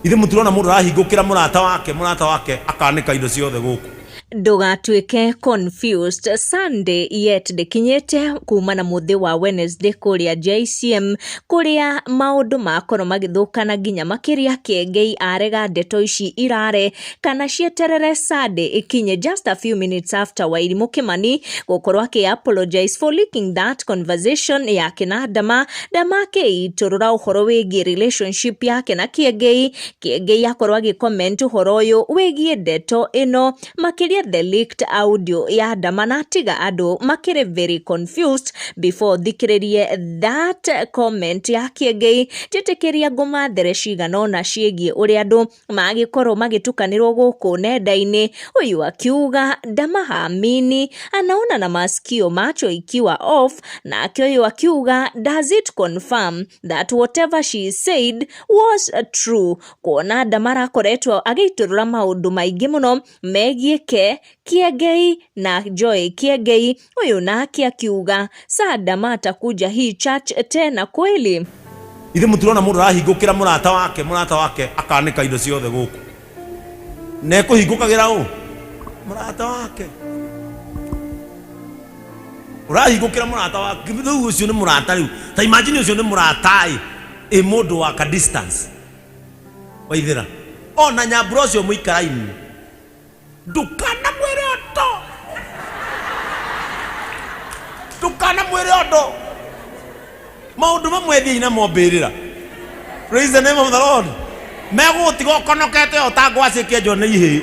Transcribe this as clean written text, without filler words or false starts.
Ithe mũtirona mũndũ arahingũkĩra mũrata wake, mũrata wake akanĩka indo ciothe gũkũ. Ndũgatuĩke confused. Sunday yet ndĩkinyĩte kuma na mũthĩ wa Wednesday kũrĩa JCM kũrĩa maũndũ makorwo magĩthũkana nginya makĩria. Kĩengei arega ndeto ici irare kana cieterere Sunday ikinye, just a few minutes after Wairimu Kimani gũkorwo akĩ apologize for leaking that conversation yake na Ndama. Ndama akĩitũrũra ũhoro wĩgiĩ relationship yake na Kĩengei. Kĩengei akorwo agĩ comment ũhoro ũyũ wĩgiĩ ndeto ĩno, makĩria the leaked audio ya Ndama, na tiga andũ makĩrĩ very confused. Before thikĩrĩrie that comment ya Kĩengei, njĩtĩkĩria ngũmathere cigana ũna ciĩgiĩ ũrĩa andũ magĩkorwo magĩtukanĩrwo gũkũ nenda-inĩ. Ũyũ akiuga, "Ndama haamini, anaona na masikio, macho ikiwa off." Nake ũyũ akiuga, "Does it confirm that whatever she said was true?" Kuona Ndama arakoretwo agĩitũrũra maũndũ maingĩ mũno megiĩ ke Kiengei na Joy Kiengei. Ũyũ nake akiuga, "Sa Ndama atakuja hii church tena kweli?" Ithe mũtirona mũndũ arahingũkĩra mũrata wake, mũrata wake akanĩka indo ciothe gũkũ. Na ekũhingũkagĩra ũ? Mũrata wake. Ũrahingũkĩra mũrata wake, rĩu ũcio nĩ mũrata rĩu. Ta imagine ũcio nĩ mũrata ĩ, ĩ mũndũ wa ka distance. Waithĩra. Ona Nyambura ũcio mũikaraini. Ndũkanamwĩre ũndũ. Ndũkanamwĩre ũndũ. Maũndũ mamwe thiĩi namo mbĩrĩra. Praise the name of the Lord. Megũgũtiga ũkonokete o ta ngwacĩ ĩkĩenjwo nĩ ihĩĩ.